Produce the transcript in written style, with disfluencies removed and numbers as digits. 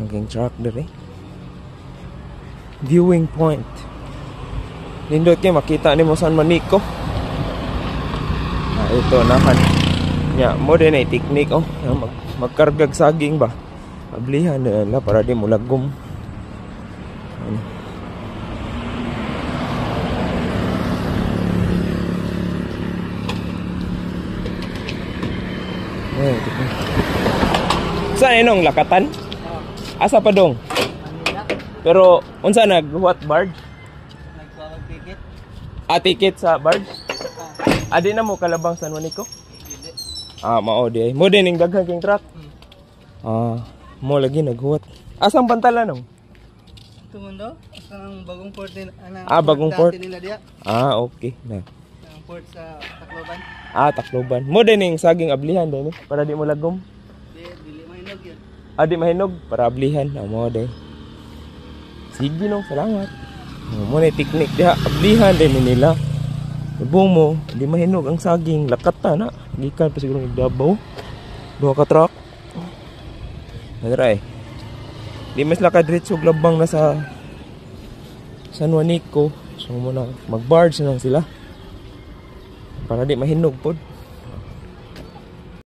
Ang truck diri. Viewing point. Nindot kay makita nimo San Juanico. Ah, ito nahan. Nya mo din ay teknik oh, magkargag saging ba. Ablihan na nila para di mo lagom. Ano. Eh, saan inong lakatan? Asa pa dong? Pero unsa naghuwat barge? Nagkuha ticket. Ah, ticket sa barge? Ah, di na mo kalabang San Juanico? Ah, mao di ay. Mo din ning daghan king truck. Ah, mo lagi naghuwat. Asang pantala nong? Tumundo, asa ang bagong port nila. Anang Ah, bagong port. Nila diya. Ah, okay na. Ang port sa Tacloban. Ah, Tacloban. Mo din ning saging ablihan din eh, para di mo lagom. Di, dili mahinog yun. Ah, di mahinog para ablihan. Ah, mo din. Sige nong, salamat. Oh, mo na teknik diha, ablihan din ni nila. Ibong mo, di mahinog ang saging, lakata na. Gikan pa siguro ng Davao. Duha ka truck. Nadra eh. Di mas lakad diretso labang na sa San Juanico. So mo na mag-barge na lang sila. Para di mahinog pod.